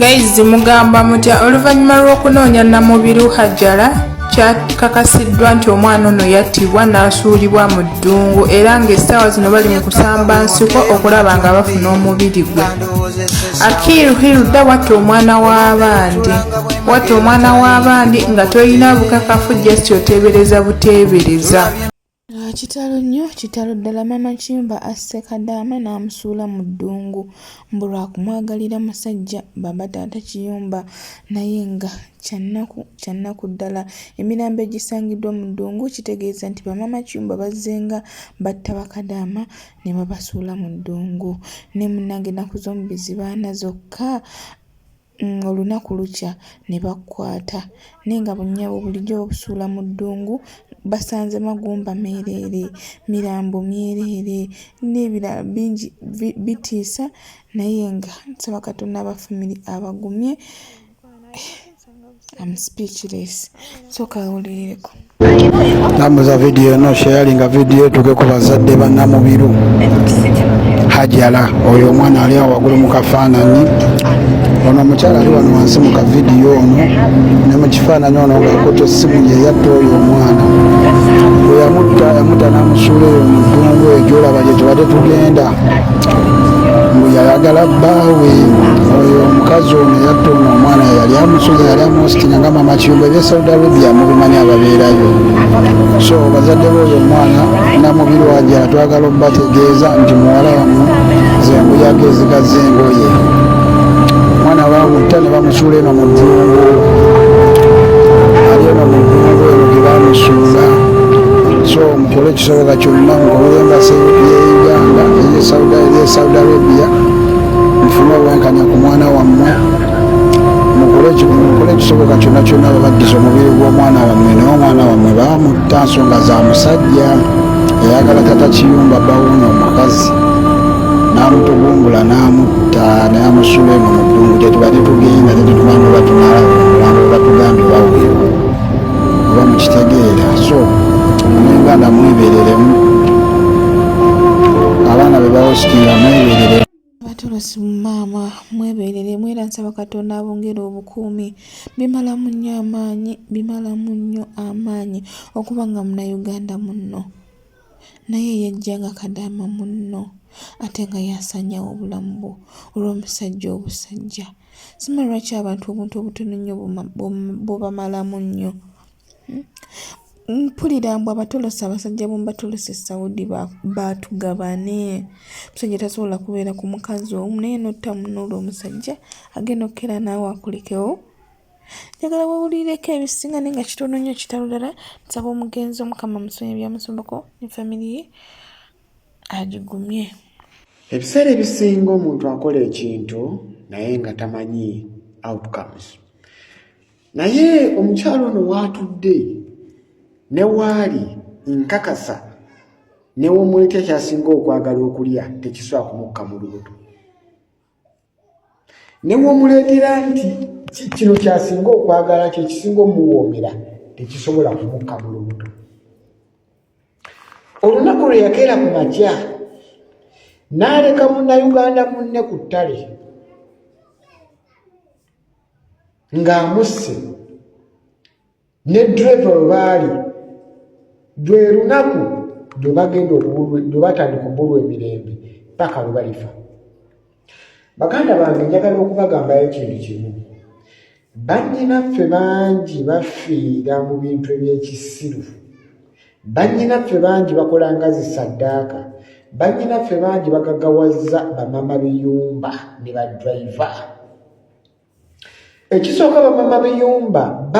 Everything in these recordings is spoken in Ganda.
Guys, mugamba mutya? Oluvannyuma lw'okunoonya Namubiru Hajara, kyakakasiddwa nti omwana ono yattibwa n'asuulibwa mu ddungu, era ng'essaawa zino bali mu kusamba nsiko okulaba nga bafuna omubiri gwe. Akil Hilda, watta omwana w'abandi, watta omwana w'abandi nga tolina bukakafu, just oteebereza buteebereza. Ah, kitalo nnyo, kitalo ddala. Maama Kiyumba asse Kadaama n'amusuula mu ddungu mbu lwa kumwagalira musajja baba taata Kiyumba. Naye nga kyannaku, kyannaku ddala. Emirambo egisangiddwa mu ddungu kitegeeza nti bamaama Kiyumba bazzenga batta bakadaama ne babasuula mu ddungu. Ne munnange ennaku z'omubizzi baana zokka. Olunaku lukya ne bakukwata. Naye nga bunnyabo bulijjo babusuula mu ddungu, basanze magumba meereere, mirambo myereere n'ebirala bingi bitiisa, naye nga nsaba Katonda aba famire abagumye. I'm speechless. Sooka wulireko. Tambuza vidiyo eno, sharinga vidiyo etuuke ku bazadde ba Namubiru Hajara. Oyo omwana ali awo waggulu mu kafaananyi, ono omukyala ali wano wansi mu kavidiyo ono ne mu kifaananyi ono ng'akutte essimu ye yatta oyo omwana. Bwe yamutta, yamutta n'amusuula eyo mu ddungu eyo gy'olaba gye tubadde tugenda. Mbu yayagala bbaawe. Oyo omukazi ono yatta ono omwana yali amusuza, yali amuhostinga nga Mama Kiyumba. Ebya Saudi Arabia mubimanyi ababeerayo. So bazadde b'oyo omwana Namubiru Hajara, twagala obategeeza nti muwala wammwe zembuyaga ezigaza engoye. Omwana bamutta ne bamusuula eno mu ddungu, ali eno mu ddungu eno gye bamusuula. So mukole ekisoboka kyonna, mukubire embassy ye Uganda eye Saudi Arabia, mufune obwenkanya ku mwana wammwe. Mukole ekisoboka kyonna kyonna babaddiza omubiri gw'omwana wammwe. Naye omwana wammwe bamutta nsonga za musajja eyagala tata Kiyumba, bawuuna omukazi, n'amutugumbula, n'amutta, n'amusula eno mu ddungu gyetubadde tugenda. Tetutumanyi oba tunalaba omulambo, batugambye baweewo, oba mukitegeera. So Munauganda, mwebereremu, abaana be bahostinga, mwebereremu. Abatolosi, maama mwebereremu, era nsaba Katonda abongere obukuumi. Bimalamu nnyo amaanyi, bimalamu nnyo amaanyi okuba nga Munnayuganda munno naye yejja nga kadaama munno, ate nga yasanyawo obulamu bwo olw'omusajja obusajja. Simanyi lwaki abantu obuntu obutono ennyo bubamalamu nnyo. Mpulira mbu abatolosi, abasajja b'omu batolosi e Saudi baatugabane. Omusajja tasobola kubeera ku mukazi omu, naye n'otta munno olw'omusajja agenda okukeera naawe akulekewo. Njagala weewulireko ebisinga, naye nga kitono nnyo, kitalo ddala. Nsaba omugenzi Omukama amusonyiwe ebyamusombako ne famire ye agigumye. Ebiseera ebisinga omuntu akola ekintu naye nga tamanyi outcomes. Naye omukyalo ono waatudde ne waali, nkakasa newomwetya kyasinga okwagala okulya tekisobola kumukka mu lubuto. Newomuleetera nti kino kyasinga okwagala kyekisinga omuwoomera, tekisobola kumukka mu lubuto. Olunaku lwe yakeera ku makya n'aleka Munnayuganda munne ku ttale ng'amusse ne ddereeva we baali, lwe lunaku lwe bagenda lwe batandika okubulwa emirembe paka lwe balifa. Baganda bange, njagala okubagambayo ekintu kimu. Bannyinaffe bangi bafiira mu bintu eby'ekisiru. Bannyinaffe bangi bakola nga zisaddaaka. Bannyinaffe bangi bagagawazza bamama biyumba ne badriver. Ekisooka, bamama biyumba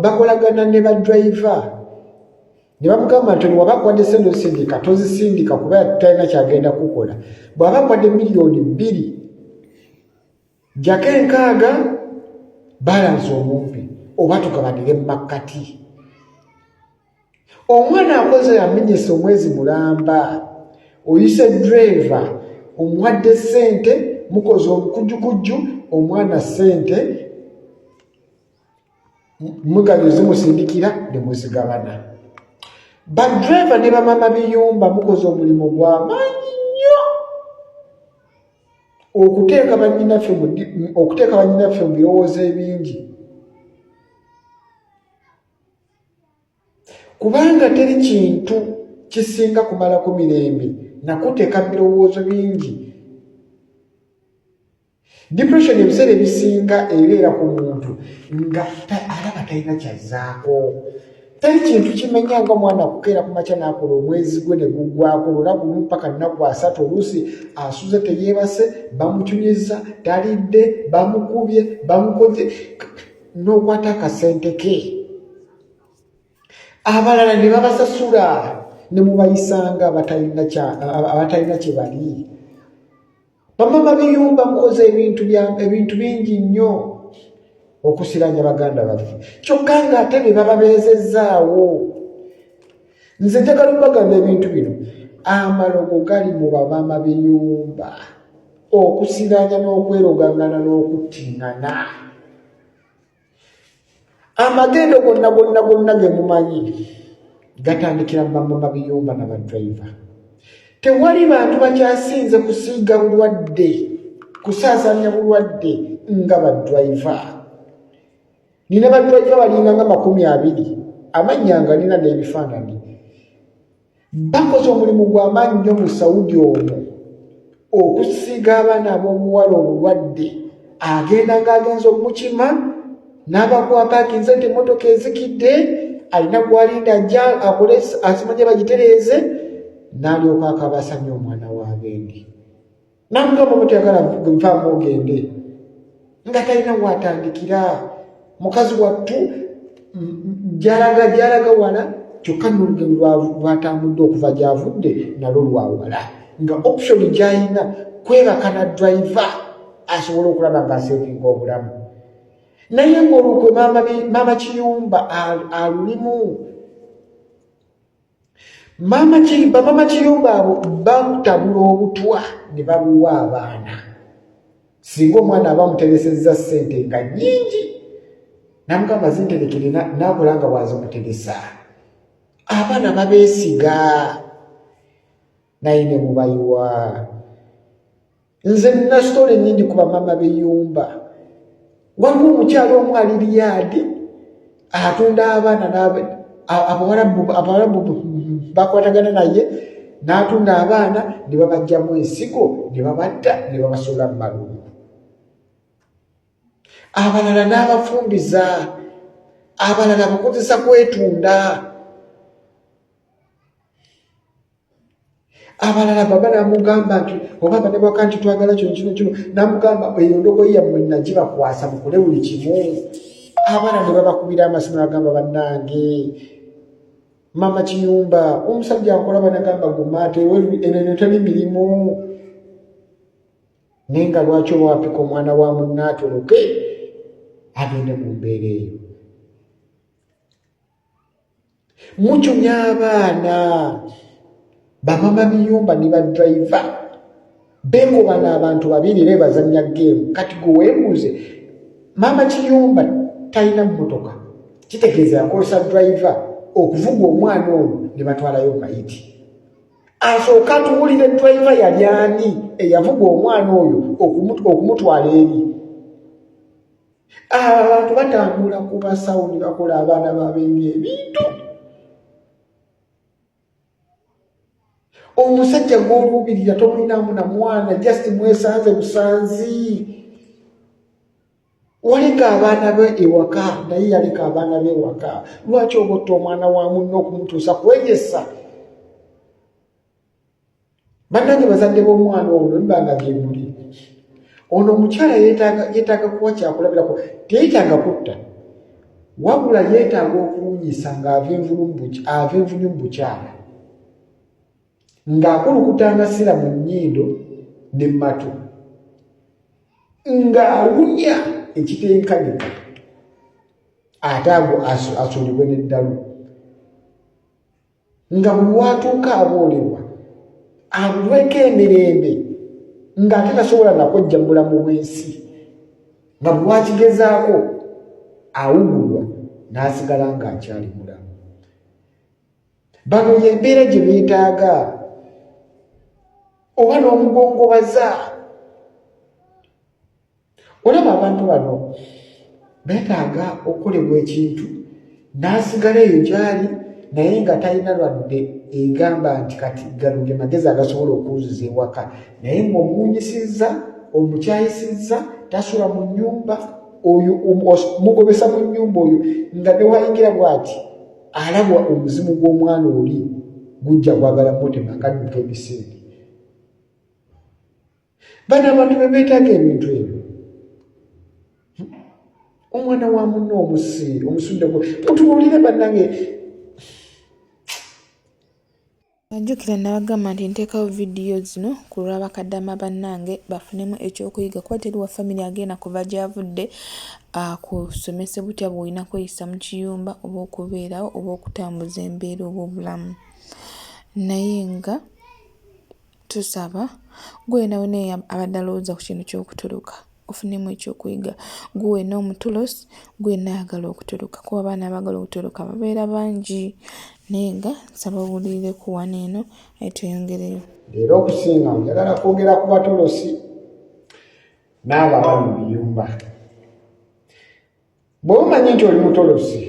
bakolagana ne badriver ne bamugamba nti waba akuwadde sente ozisindika, tozisindika kuba talina kyagenda kukola. Bw'aba akuwadde 2 miliyoni, jjako 60, balance omumpi oba tugabanire mu makkati. Omwana akoze amenyesa omwezi mulamba, oyise driver, omuwadde ssente, mukoze obukujjukujju, omwana ssente mugabye zimusindikira ne muzigabana. Badriver ne bamama biyumba, mukoze omulimu gw'amaanyi nnyo. Okuteeka bannyinaffe mu okuteeka bannyinaffe mu birowoozo ebingi, kubanga teri kintu kisinga kumalako mirembe nakuteeka mu birowoozo bingi. Depression ebiseera ebisinga ebeera ku muntu nga alaba talina kyazzaako. Teri kintu kimenya nga omwana kukeera ku makya n'akola omwezi gwe ne guggwako olunaku lumu paka nnaku 30, oluusi asuze teyeebase, bamucunyizza, talidde, bamukubye, bamukoze, n'okwata akasente ke. Abalala ne babasasula ne mubayisanga abatalina kye bali. Bamama biyumba mukoze ebintu ebintu bingi nnyo okusiranya baganda baffe, kyokka ng'ate be bababeezezzaawo. Nze njagala okubagamba ebintu bino, amalogo gali mu bamama biyumba, okusiranya n'okwerogangana n'okuttingana. Amagendo gonna gonna gonna ge mumanyi gatandikira mu bamama biyumba na badriver. Tewali bantu bakyasinze kusiiga bulwadde, kusaasaanya bulwadde nga badriver. Nina badriver balinga nga 20, amannya nga nina n'ebifaananyi. Bakoze omulimu gwa maanyi nnyo mu Saudi omwo okusiiga abaana ab'obuwala obulwadde. Agenda ng'agenza omukima n'abakwapaakinze nti emmotoka ezikidde, alina gwalinda ajja akole asimanye bagitereeze, n'alyoka akabasanya omwana w'abendi. Namugamba mutayagala nvaamu ogende, nga talina watandikira. Mukazi wattu gyalaga gyalaga wala, kyokka n'olugendo lwatambudde okuva gy'avudde nalwo lwawala, nga option gy'alina kwebaka na driver asobole okulaba ng'asevinga obulamu. Naye ng'olukwe maama Kiyumba alulimu. Maama bamama Kiyumba abo bakutabula obutwa ne babuwa abaana. Singa omwana aba amuteresezza ssente nga nnyingi, namugamba zinterekere, n'akola nga bw'azimuteresa. Abaana babeesiga naye ne mubayiwa. Nze nina sitole nnyingi ku bamama b'eyumba. Waliwo omukyalo omu ali Riyaadi atunda abaana, abawarabu bakwatagana naye n'atunda abaana ne babajjamu ensigo ne babatta ne babasuula mu malungu. Abalala n'abafumbiza, abalala bakozesa kwetunda, abalala baba namugamba nti oba banebaka nti twagala kino kino kino, namugamba eyo ndogoyi yammwe nagibakwasa mukole buli kimu. Abaana ne babakubira amasimu nagamba bannange mama Kiyumba omusajja akola, banagamba guma ate eno teri mirimu. Naye nga lwaki oba wapika omwana wa munne atoloke agende mu mbeera eyo? Mucunya abaana bamama biyumba ne badriver beekobana abantu babiri be bazannya geemu. Kati gwe weebuuze, maama Kiyumba talina mmotoka, kitegeeza yakozesa driver okuvuga omwana ono ne batwalayo mayiti. Asooka atuwulire driver yali ani eyavuga omwana oyo okumutwala eri. Abo abantu batambula ku basawo ne bakola abaana babenga ebintu. Omusajja gw'oluubirira tomulinamu na mwana, just mwesanze busanzi. Waleka abaana be ewaka, naye yaleka abaana be ewaka. Lwaki oba otta omwana wa munno okumutuusa kwegyesa? Bannange bazadde b'omwana ono nibanga gyemuli, ono omukyala yeetaaga kuwa kyakulabirako. Teyetaaga kutta, wabula yeetaaga okuwunyisa ng'ava envunyu mu bukyala, ng'akulukuta amasira mu nnyindo ne mu matu, ng'awunya ekitenkanika, ate ago asuulibwe n'eddalu, nga buli watuuka aboolebwa abulweko emirembe, ng'ate tasobola nakwejja mu bulamu bw'ensi, nga buli wakigezaako awugulwa n'asigala ng'akyali mulamu. Bano y'embeera gye beetaaga, oba n'omugongobaza. Olaba abantu bano beetaaga okukolebwa ekintu n'asigala eyo gy'ali naye nga talina lwadde egamba nti kati gano ge magezi agasobola okunziza ewaka, naye ng'omuwunyisizza, omukyayisizza, tasula mu nnyumba oyo, mugobesa mu nnyumba oyo nga newayingira bw'ati alabwa omuzimu gw'omwana oli gujja kwagala mutema nga adduka emisinde. Bano abantu be beetaaga ebintu ebyo. Omwana wa munno omusi omusudde mutubuulire bannange. Najjukira nabagamba nti nteekawo vidiyo zino ku lwa bakadama bannange bafunemu ekyokuyiga kuba teri wa famire agenda kuva gy'avudde akusomese butya bw'olina kweyisa mu kiyumba oba okubeerawo oba okutambuza embeera oba obulamu naye nga Tusaba gwe wena wena abadde alowooza ku kintu ky'okutoloka ofunemu ekyokuyiga. Gwe wena omutulosi, gwe wenna ayagala okutoloka kuba abaana abaagala okutoloka babeera bangi naye nga nsaba owulirireko wano eno aye tweyongereyo. Leero okusinga njagala kwogera ku batolosi n'abo abali mu biyumba. Bw'oba omanyi nti oli mutolosi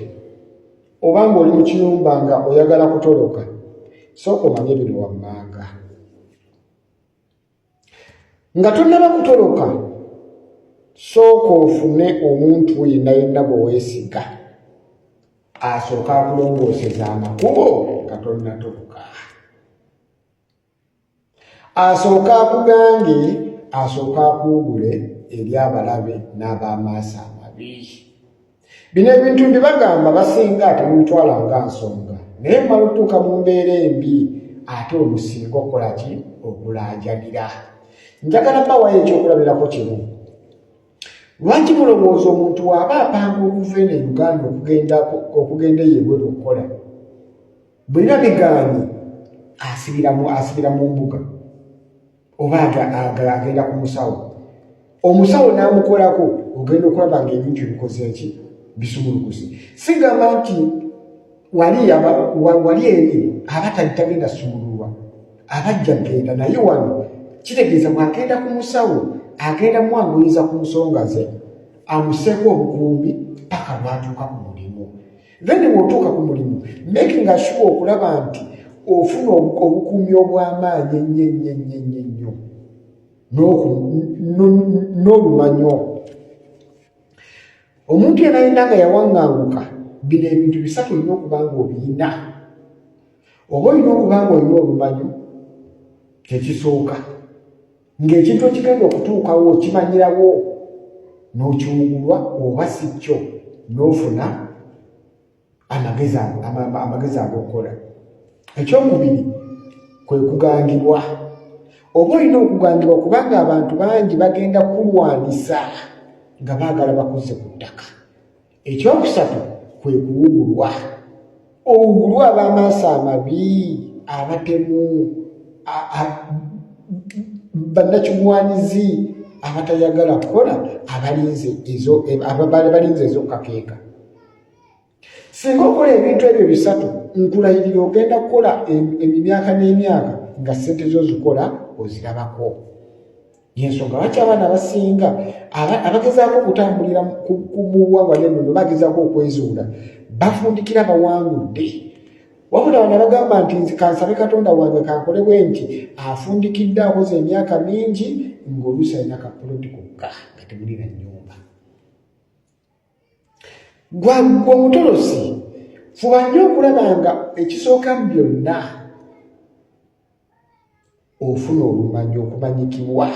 oba ng'oli mu kiyumba nga oyagala kutoloka, sooka omanye bino wammanga. Nga tonnaba kutoloka, sooka ofune omuntu yenna yenna gwe weesiga asooke akulongooseze amakubo nga tonnatoloka. Asooke akugange, asooke akuwugule eri abalabe n'ab'amaaso amabi. Bino ebintu mbibagamba basinga temubitwala nga nsonga, naye mumala otuuka mu mbeera embi ate omusinga okukola ki? Okulaajanira. Njagala bawayo ekyokulabirako kimu. Lwaki mulowooza omuntu waaba apanga okuva eno e Uganda okugenda eyo ebweru okukola bwe biba bigaanye asibira mu mbuga oba agenda ku musawo, omusawo n'amukolako, ogenda okulaba ng'ebintu bikoze ki bisumulukuse. Sigamba nti wali eri aba tagenda sumululwa, abajja genda naye wano kitegeeza bw'agenda ku musawo agenda mwanguyiza ku nsonga ze amuseeko obukuumi paka lw'atuuka ku mulimu. Then bw'otuuka ku mulimu making sure okulaba nti ofuna obukuumi obw'amaanyi ennyo ennyo ennyo ennyo ennyo n'olumanyo. Omuntu yena yena nga yawaŋŋanguka bino ebintu bisatu olina okuba nga obiyina. Oba olina okuba nga olina olumanyo, kyekisooka ng'ekintu ekigenda okutuukawo okimanyirawo n'okiwugulwa oba si kyo n'ofuna amagezi ag'okukola. Ekyokubiri kwe kugangibwa. Oba olina okugangibwa kubanga abantu bangi bagenda kukulwanisa nga baagala bakuzze ku ttaka. Ekyokusatu kwe kuwugulwa. Owugulwa ab'amaaso amabi, abatemu, bannakigwanyizi abatayagala kukola, abalinze ez'okukakeeka. Singa okola ebintu ebyo bisatu, nkulayirira ogenda kukola emyaka n'emyaka nga ssente zo zikola ozirabako. Yensonga lwaki abaana abasinga abagezaako okutambulira mu buwangwa n'ennono bagezaako okwezuula bafundikira bawangudde. Wabula bano abagamba nti nze kansabe Katonda wange kankole bwe nti afundikidde akoze emyaka mingi ng'oluusi alina kapuloti kokka nga temuli na nnyumba. Gwe omutolosi fuba nnyo okulaba nga ekisooka mu byonna ofuna olumanyi okumanyikibwa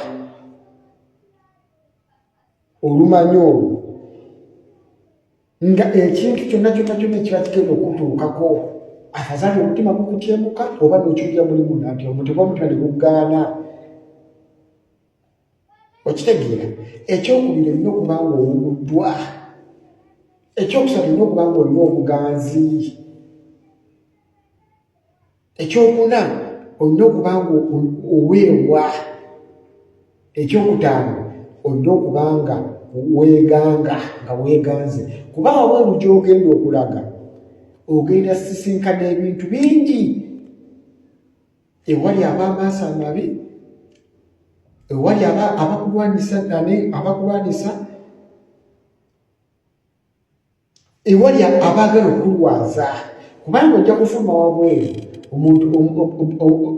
olumanyi olwo nga ekintu kyonna kyonna kyonna ekiba kigenda okutuukako afazaali omutima gukutyemuka oba nokiwulira mulimu nanti omutima omutima ne gugaana. Okitegeera? Ekyokubiri olina okuba nga owuguddwa. Ekyokusatu olina okuba nga olina obuganzi. Ekyokuna olina okuba nga oweebwa. Ekyokutaano olina okuba nga weeganga nga weeganze, kuba wabweru gy'ogenda okulaga ogenda sisinkana ebintu bingi. Ewali ab'amaaso amabi, ewali abakulwanisa, abakulwanisa. Ewali abaagala okulwaza kubanga ojja kufuluma wabweru omuntu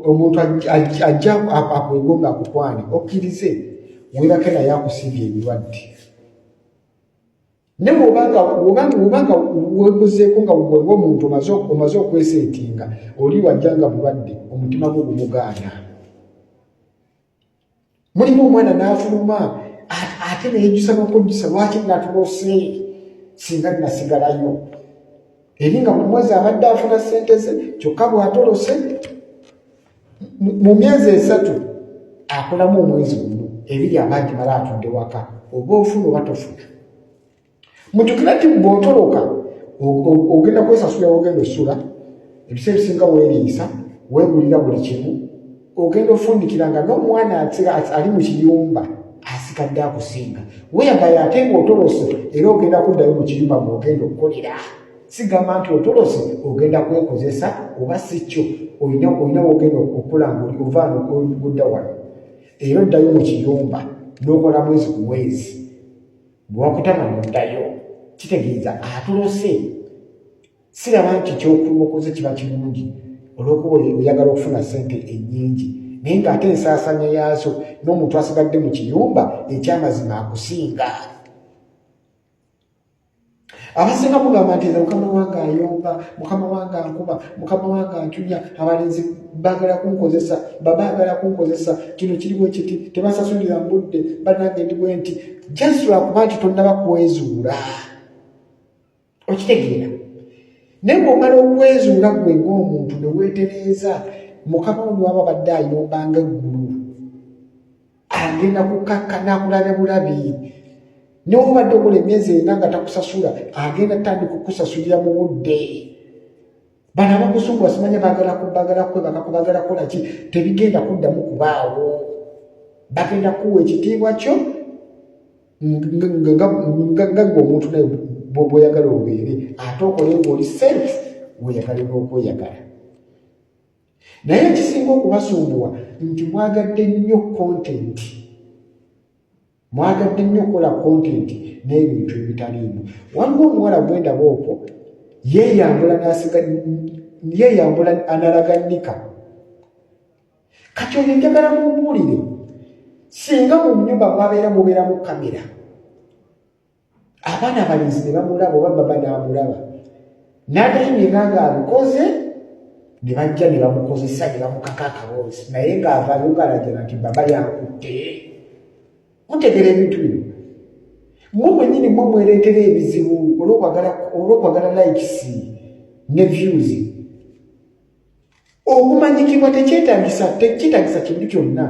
omuntu ajja akwegomba akukwane okkirize weebake naye akusiiga ebirwadde naye bwobanga bwobanga wekozeeko nga gwe ng'omuntu omaze okweseetinga oli wajja nga bulwadde omutima gwo gumugaana. Mulimu omwana n'afuluma ate neyejjusa n'okwejjusa lwaki natulose singa nasigalayo eri nga buli mwezi abadde afuna ssente ze kyokka bw'atolose mu myezi esatu akolamu omwezi gumu ebiri aba agimala atudde waka oba ofuna oba tofuna. Mujjukire nti bw'otoloka ogenda kwesasulira wogenda osula ebiseera ebisinga weeriisa weegulira buli kimu ogenda ofundikira nga n'omwana ali mu kiyumba asigadde akusinga weyagayo ate ng'otolose era ogenda kuddayo mu kiyumba mw'ogenda okukolera sigamba nti otolose ogenda kwekozesa oba si kyo olina wogenda okukola ngaova nodda wano era oddayo mu kiyumba n'okola mwezi ku mwezi bwewakutama noddayo kitegeeza atulose siraba nti kyokuokoze kiba kirungi olwokuba oyagala okufuna sente enyingi naye ngaate ensaasanya yaazo n'omuntu asigadde mu kiyumba ekyamazima akusinga. Abasinga mugamba nti nze mukama wange ayomba, mukama wange ankuba, mukama wange ancunya, abalenzi bagala kunkozesa, baba agala kunkozesa, kino kiri bwe kiti, tebasasulira mu budde, bannange ndi bwe nti. Just lwakuba nti tonnaba kwezuula. Okitegeera? Naye bw'omala okwezuula ggwe ng'omuntu ne weetereeza, mukama wo ne waba abadde ayomba ng'eggulu. Agenda kukakkana akulabe bulabi. Newobadde okola emyezi ena nga takusasula agenda tandika okukusasulira mu budde. Bano abakusumbuwa simanya bagala kubagala kwebaka kubagala kukola ki tebigenda kuddamu kubaawo. Bagenda kuwa ekitiibwa kyo nga gwe omuntu naye bwoyagala obeere ate okole ng'oli self weyagale n'okweyagala. Naye ekisinga okubasumbuwa nti mwagadde nnyo content, mwagadde nnyo okukola content n'ebintu ebitaliimu. Waliwo omuwala gwendaba okwo yeeyambula n'asiga yeeyambula analaga nnika. Kati oyo njagala mumbuulire singa mu nnyumba mwabeera mubeeramu kamera abaana abalenzi ne bamulaba oba baba n'amulaba n'atayiminga ng'abikoze ne bajja ne bamukozesa ne bamukaka akaboozi naye ng'avaayo ng'alajana nti baba yankutte. Mutegera ebintu bino mwe mwennyini mwe mwereetera ebizibu olw'okwagala likes ne views. Okumanyikibwa tekyetagisa tekyetagisa kintu kyonna.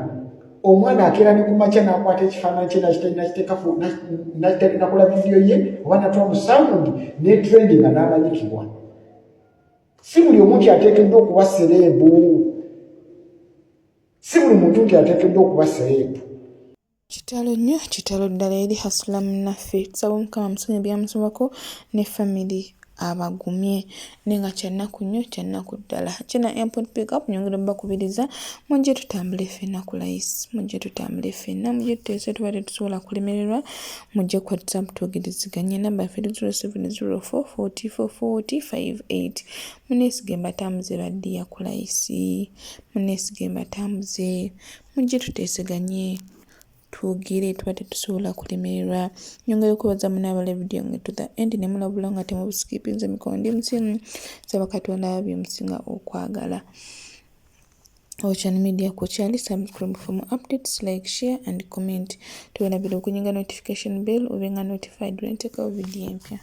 Omwana akeera ne ku makya n'akwata ekifaananyi kye nakola vidiyo ye oba natwa mu sawundi ne trendinga n'amanyikibwa. Si buli omu nti ateekeddwa okuba sereebu, si buli muntu nti ateekeddwa okuba sereebu. Kitalo nnyo kitalo ddala eri Hasula munnaffe. Tusaba Omukama amusonyiwe ebyamusobako ne famire abagumye. Naye nga kyannaku nnyo kyannaku ddala. Kina Airport Pick Up nyongera obbakubiriza mujje tutambule ffenna ku layisi, mujje tutambule ffenna, mujje tuteese tuba tetusobola kulemererwa, mujje ku WhatsApp twogerezeganye. Namba yaffe eri 0704 44 40 58. Muneesige mbatambuze baddiya ku layisi, muneesige mbatambuze. Mujje tuteeseganye twogere tuba tetusobola kulemererwa. Nyongera okwebaza mune abala vidiyo yange to the end ne mulabula nga temubusikipinze mikono ndi musimu nsaba Katonda abawe bye musinga okwagala. Ocean Media kukyali subscribe for more updates, like, share and comment. Tewerabira okunyiga notification bell obe nga notified lwe nteekawo vidiyo empya.